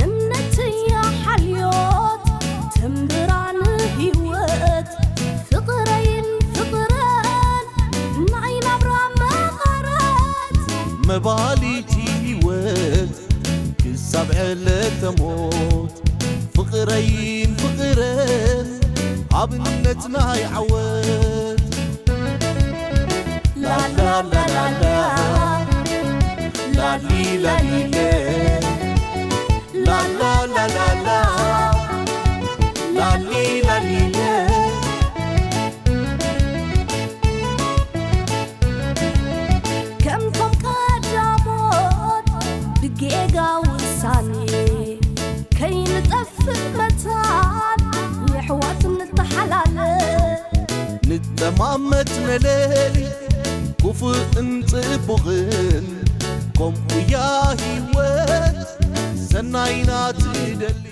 እምነትያ ሓልዮት ትንብራን ህይወት ፍቕረይን ፍቕረን ናይ ናብራ መቐረት መባሊት ህይወት ክሳብ ዕለተ ሞት ፍቕረይን ፍቕረን ኣብነት ናይ ዓወት ላላላላላ ላሊ ላሊለ ላላላላላ ላሊ ላሊለ ከምቶም ቀዳሞት ብጌጋ ውሳኔ ከይንጠፍእ መታን የሕዋት ንተሓላለ ንጠማመት ነለሊ ክፉእን ጽቡቕን ከምኡያ ህይወት ሰናይና ትደሊ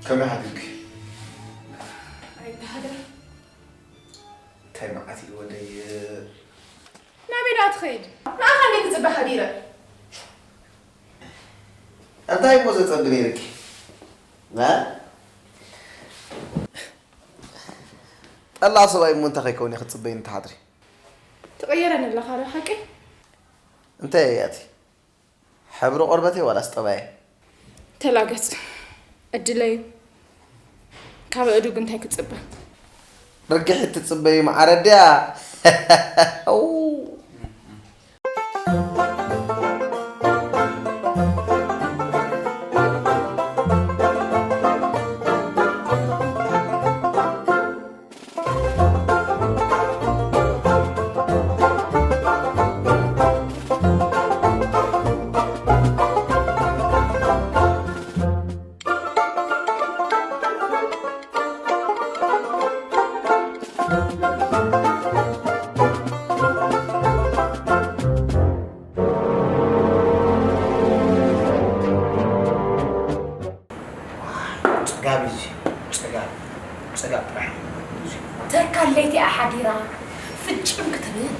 ከመይ ሓዲርኪ? ኣይተሃደር። እንታይ መዓት እዩ ወደይ? ናበይ ደኣ ትኸይድ? ንኣኻ እንዴ ክጽበ ሓዲረ? እንታይ እሞ ዘጸቢ ነይርኪ? እ? ጠላዕ ሰብኣይ እሞ እንታይ ከይከውን እየ ክትጽበይኒ ትሓድሪ? ትቕየረኒ ኣለኻ ዶ ሓቀይ? እንታይ እያ እቲ? ሕብሪ ቆርበተይ ዋላስ ጠባየ? ተላገጽ። ዕድለይ እዩ። ካብ ኣእዱግ እንታይ ክጽበ? ርግሒት ትጽበይ መዓረ ድያ? ጽጋብ እዩ፣ ጽጋብ፣ ጽጋብ ጥራሕ እዩ። ተካ ለይቲ ኣሓዲራ ፍጭም ክትብል።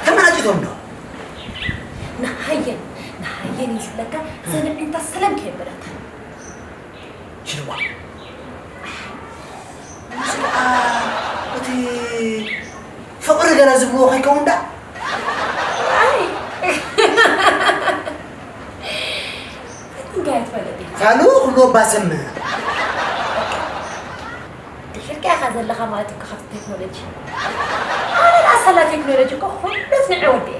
ተመናጭቶም ዶ? ንሃየን፣ ንሃየን እዩ ዝብለካ፣ ዘንዕንታ ሰላም ከየበለታ። ሽልዋ። እዚ ደኣ እቲ ፍቕሪ ገለ ዝብልዎ ከይከውን ደኣ? ኣይ። እንታይ ትፈልጥ ኢኻ? ፋሉ ክብሎ ባስም። ድሒርካ ኢኻ ዘለኻ ማለት እኮ ካብቲ ቴክኖሎጂ። ኣነ ደኣ ሳላ ቴክኖሎጂ እኮ ኩሉ ኣጽኒዐ ወዲኤ።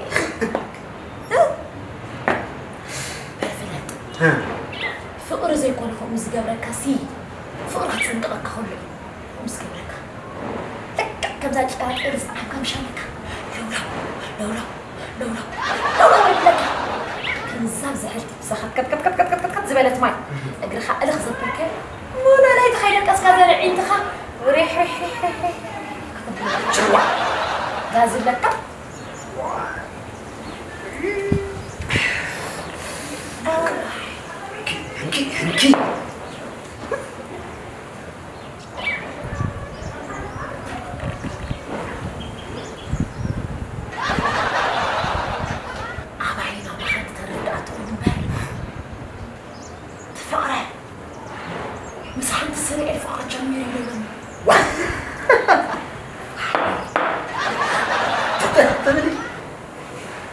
በል ፍለጥ። እ። ፍቕሪ ዘይኮነ ከምኡ ዝገብረካ ሲ፣ ፍቕሪ ክጽንቅቐካ ከሎ እዩ ከምኡ ዝገብረካ። ልክዕ ከምዛ ጨራጢ ዝጸዓምካ ምሽ ኣለካ። ለውላው፣ ለውላው፣ ለውላው፣ ለውላው ይብለካ። ከምዛ ዝሕል ትብሳ ከትከትከትከትከት ዝበለት ማይ። እግርኻ እልኽ ዘበልካዮ፣ ሙሉ ለይቲ ከይደቀስካ ዘንዒንትኻ ሪሕ፣ ሪሕ፣ ሪሕ፣ ሪሕ፣ ሪሕ፣ ሪሕ ክትብል። ጭዋ። ጋዝ ይብለካ። እንኪ፣ እንኪ፣ እንኪ። ኣባይ ናባኻ ዝተረዳእትኹም እምበር፣ እቲ ፍቕረ ምስ ሓንቲ ሰበኤል ፍቕሪ ጀሚሩ ይብለኒ። ዋ! ትብል።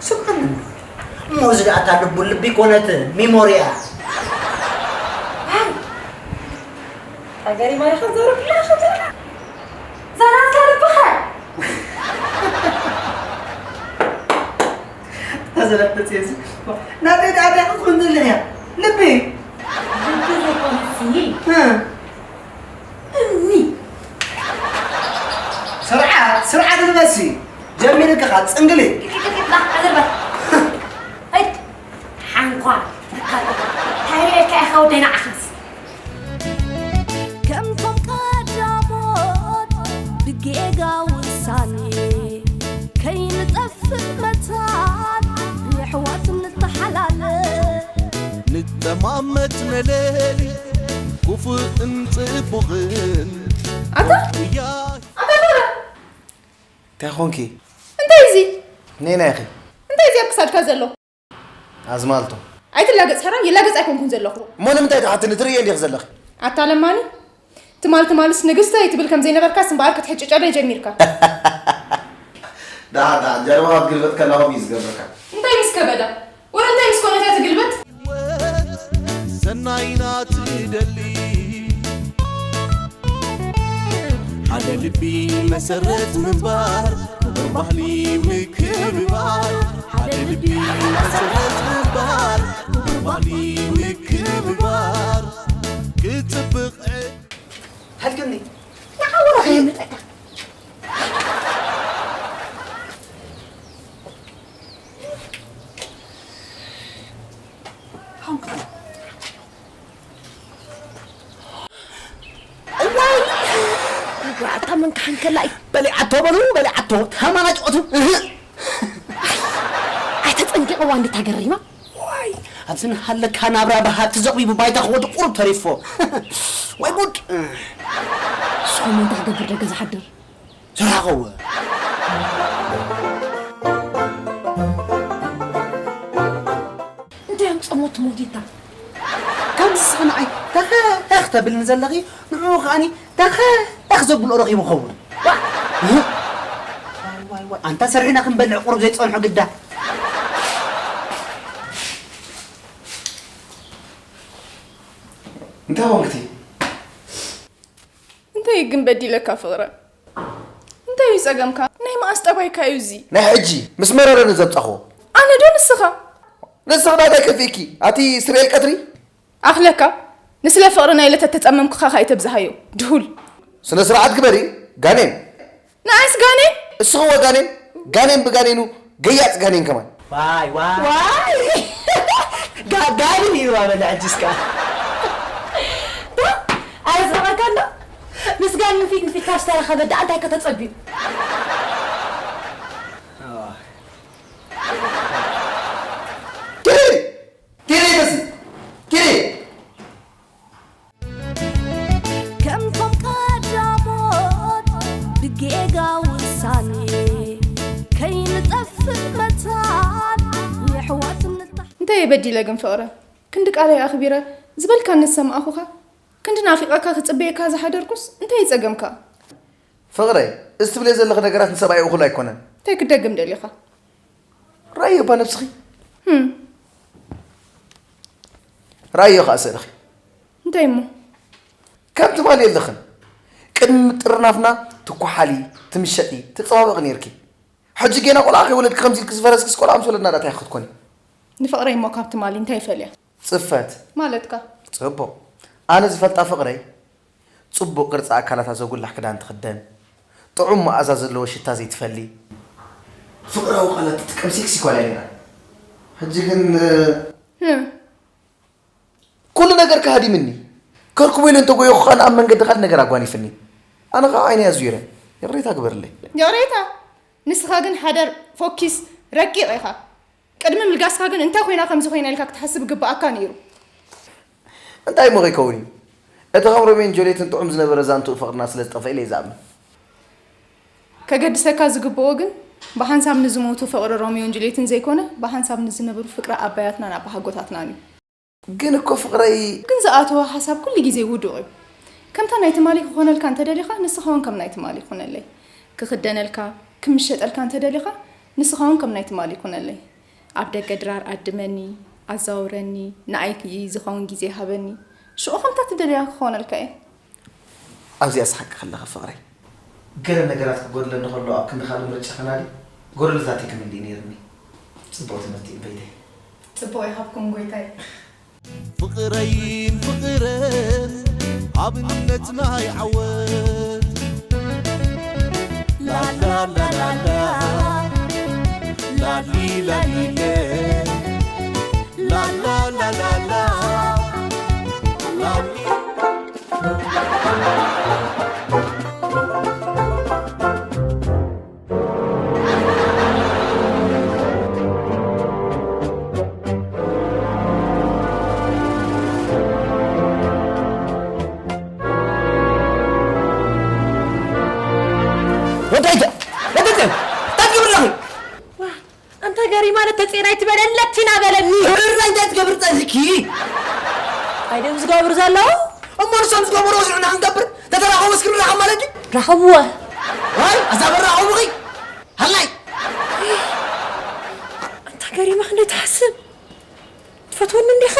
ስምዓኒ እንዶ። እሞ እዚ ደኣ እታ ልቡ ልቢ ኮነት ሚሞሪያ። ሃገሪ ማሪኻ ዘረብላ ኸዘራ ዘራብካ ልብኻ ተዘለፈ ሴዚ ናተይ ደኣ እንታይ ክትኮን ዘለያ ልቢ ልቢ ዘይኮነሲ እኒ ስርዓት ስርዓት ልበሲ ጀሚርክኻ ፅንግሊ ሓንኳ ታሪኤልካ ኢኻ ወደይ ንዓኻስ ከምቶም ቀዳሞት ብጌጋ ውሳኔ ከይንጠፍእ መታን የሕዋት ንተሓላለ ንጠማመት ነለሊ ክፉእን ጽቡቕን ኣታ እያ ኣታ ዶረ እንታይ ኾንኪ? እንታይ እዚ ነይና ኢኺ? እንታይ እዚ ኣብ ክሳድካ ዘሎ? ኣዝማልቶ ኣይትላገጽ ሕራይ ይላገጽ ኣይኮንኩን ዘለኹ። እሞ ንምንታይ ትሓትኒ? ትርእየ እንዲኺ ዘለኺ። ኣታ ለማኒ ትማል ትማልስ ንግስተይ ትብል ከም ዘይነበርካስ እምበኣር ክትሕጭጨለይ ጀሚርካ። ደሓር ደሓር ጀርባኻ ክትግልበጥ ከላ ከምኡ እዩ ዝገብረካ። እንታይ ምስ ከበዳ? ወረ እንታይ ምስ ኮነት እያ ትግልበጥ? ሰናይና ትደሊ ሓደ ልቢ መሰረት ምግባር ክቡር ባህሊ ምክብባር ሓደ ልቢ መሰረት ምግባር ክቡር ባህሊ ምክብባር ክጽብቕ ሃልክኒ ንዓወራ ከየምልጠካ እዋይ እዋይ ኣታ መን ክሓንከላ እዩ በሊዓቶ በሉ በሊዓቶ ተማናጭቆቱ እህ ኣይተጸንቂቕዋ እንዴት ኣገሪማ ዋይ ኣብዚ ንሃለካ ናብራ ብሃብቲ ዘቕቢቡ ባይታ ክወዲ ቁሩብ ተሪፎ ወይ ጉድ ንስኹም እንታይ ክገብር ደገ ዝሓድር ዝራኸዎ እንታይ እዮም ጸሞት ሞዲታ ከምዚ ስኽንዓይ ተኸኽ ተብልኒ ዘለኺ ንዕኡ ከኣኒ ተኸኽ ዘብልኦ ረኺቡ ኸውን ዋይ ዋይ ዋይ ኣንታ ሰሪሕና ክንበልዕ ቁሩብ ዘይጸንሖ ግዳ እንታይ ኾንክቲ እንታይ ግን በዲለካ ፍቕረ? እንታይ እዩ ጸገምካ? ናይ መኣስ ጠባይካ እዩ እዚ? ናይ ሕጂ ምስ መረረኒ ዘምጻኽዎ። ኣነ ዶ ንስኻ? ንስኺ ናታይ ከፊእኪ ኣቲ ስርኤል ቀትሪ? ኣኽለካ ንስለ ፍቕሪ ናይ ለተተጸመምኩኻ ከኣ ኣይተብዝሃዮ ድሁል። ስነ ስርዓት ግበሪ ጋኔን። ንኣይስ ጋኔን? እስኽዎ ጋኔን ጋኔን ብጋኔኑ ገያጽ ጋኔን ከማን። ዋይ ዋይ ዋይ ጋጋሪ ይዋ በለ ዕጅስካ ኣረዝረቐካ ኣሎ ምስ ጋኔን ፊት ንፊት ካብ ዝተረኸበ ደኣ እንታይ ከተጸብዩ ኪዲ ኪዲ በሲ ኪዲ ከምቶም ቀዳሞት ብጌጋ ውሳኔ ከይንጠፍእ መታን የሕዋት ንታሕ እንታይ እየ በዲለ ግን ፍቕረ? ክንዲ ቃለይ ኣኽቢረ ዝበልካኒ ዝሰማዕኹኻ፣ ክንዲ ናፊቐካ ክጽበየካ ዝሓደርኩስ እንታይ እዩ ጸገምካ? ፍቕረይ፣ እዚ ትብልዮ ዘለኺ ነገራት ንሰብኣይ እኹል ኣይኮነን። እንታይ ክደግም ደሊኻ? ርኣዮ እባ ነብስኺ። ርኣዮ ከኣ ስእልኺ። እንታይ እሞ? ከም ትማሊ የለኽን። ቅድሚ ምጥርናፍና ትኳሓሊ፣ ትምሸጢ፣ ትጸባበቒ ኔርኪ። ሕጂ ጌና ቆልዓ ከይወለድኪ ከምዚ ኢልኪ ዝፈረስኪስ ቆልዓ ምስ ወለድና ደኣ እንታይ ክትኮኒ? ንፍቕረይ እሞ ካብ ትማሊ እንታይ ይፈልያ? ጽፈት። ማለትካ? ጽቡቕ። ኣነ ዝፈልጣ ፍቕረይ ጽቡቕ ቅርጺ ኣካላታ ዘጉልሕ ክዳን ትኽደን፣ ጥዑም መኣዛ ዘለዎ ሽታ ዘይትፈሊ፣ ፍቕራዊ ቃላት ትጥቀም ሴክሲ ጓል እያ ነይራ። ሕጂ ግን ኩሉ ነገር ከሃዲምኒ። ከርክቦ ኢለ እንተጎየኹ ከኣ ኣብ መንገዲ ካልእ ነገር ኣጓኒፍኒ። ኣነ ከኣ ዓይነይ ኣዙይረ። ይቕሬታ ግበርለይ። ይቕሬታ? ንስኻ ግን ሓደር ፎኪስ ረቂቕ ኢኻ። ቅድሚ ምልጋስካ ግን እንታይ ኮይና ከምዚ ኮይና ኢልካ ክትሓስብ ግብኣካ ነይሩ። እንታይ እሞ ከይከውን እዩ? እቲ ከም ሮሜዮን ጁልየትን ጥዑም ዝነበረ ዛንትኡ ፍቕርና ስለ ዝጠፍአ ኢለ እየ ዝኣምን። ከገድሰካ ዝግብኦ ግን ብሓንሳብ ንዝሞቱ ፍቕሪ ሮሜዮን ጁልየትን ዘይኮነ ብሓንሳብ ንዝነበሩ ፍቕሪ ኣባያትናን ኣባሓጎታትናን እዩ። ግን እኮ ፍቕረይ። ግን ዝኣተወ ሓሳብ ኩሉ ግዜ ውዱቕ እዩ። ከምታ ናይ ትማሊ ክኾነልካ እንተደሊኻ ንስኻ እውን ከም ናይ ትማሊ ኩነለይ። ክኽደነልካ፣ ክምሸጠልካ እንተደሊኻ ንስኻ እውን ከም ናይ ትማሊ ኩነለይ። ኣብ ደገ ድራር ዓድመኒ፣ ኣዛውረኒ፣ ንኣይ ዝኸውን ግዜ ሃበኒ። ሽዑ ከምታ ትደልያ ክኾነልካ እየ። ኣብዚኣ ስሓቂ ከለኺ ፍቕረይ፣ ገለ ነገራት ክጎድለኒ ከሎ ኣብ ክንዲ ካልእ ምርጫ ፈላሊ ጎደሎ ዛተይ ክምልእ ነይርኒ። ጽቡቕ ትምህርቲ እዩ ቤተይ። ጽቡቕ ይሃብኩም ጎይታይ። ፍቕረይን ፍቕረን ኣብነት ናይ ዓወት ላላላላላ ላሊ ላሊለ ላላላላላ ላሊ ወዳይተ ወደተ እንታይ ትገብር ኣለኺ? ኣንታ ገሪማ ነተጼና ኣይትበለለትና በለኒ። ሕርና እንታይ ትገብር ጸኒሕኪ? ኣይደም ዝገብሩ ዘለዉ እሞ ንሶም ዝገበሩ ወስዑና ክንገብር ተተራኸቡ እስኪ ንራኸብ ማለት እዩ። ረኸብዎ። ዋይ ኣዛ በራኸቡኺ ሃላይ ኣንታ ገሪማ ክንደይ ትሓስብ ትፈትወኒ እንዲኻ?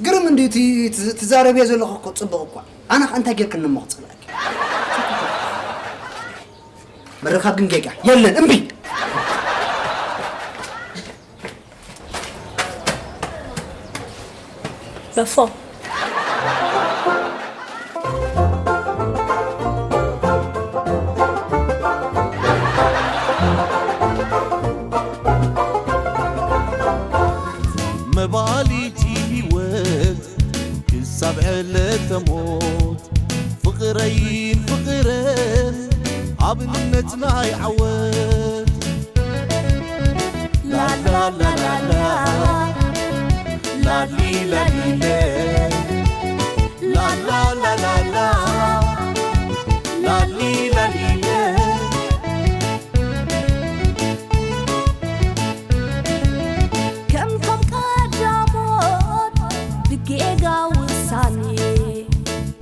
ግርም እንዲ እቲ ትዛረብዮ ዘለኹ እኮ ጽቡቕ እኳ ኣነ ከ እንታይ ጌርክኒ እሞ ክጸልኣኪ ምርኻብ ግን ጌጋ የለን እምቢ በፎ መባሊቲ ህይወት ክሳብ ዕለተ ሞት ፍቕረይን ፍቕረን ኣብነት ናይ ዓወት ላላላላላ ላሊ ላሊለ ላላላላላ ላሊ ላሊለ ከምቶም ቀዳሞት ብጌጋ ውሳኔ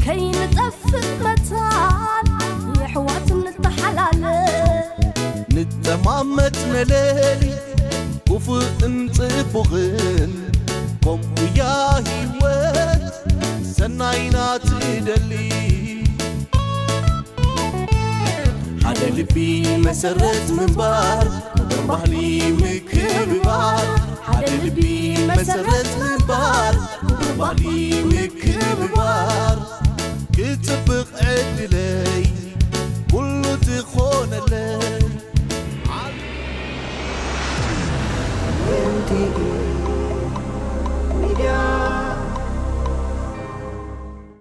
ከይንጠፍእ መታን የሕዋት ንተሓላለ ንጠማመት ነለሊ ክፉእን ጽቡቕን ከምኡያ ህይወት ሰናይና ትደሊ ሓደ ልቢ መሰረት ምንባር ክቡር ባህሊ ምክብባር ሓደ ልቢ መሰረት ምንባር ክቡር ባህሊ ምክብባር ክጽብቕ ዕድለይ ኩሉ ትኾነለይ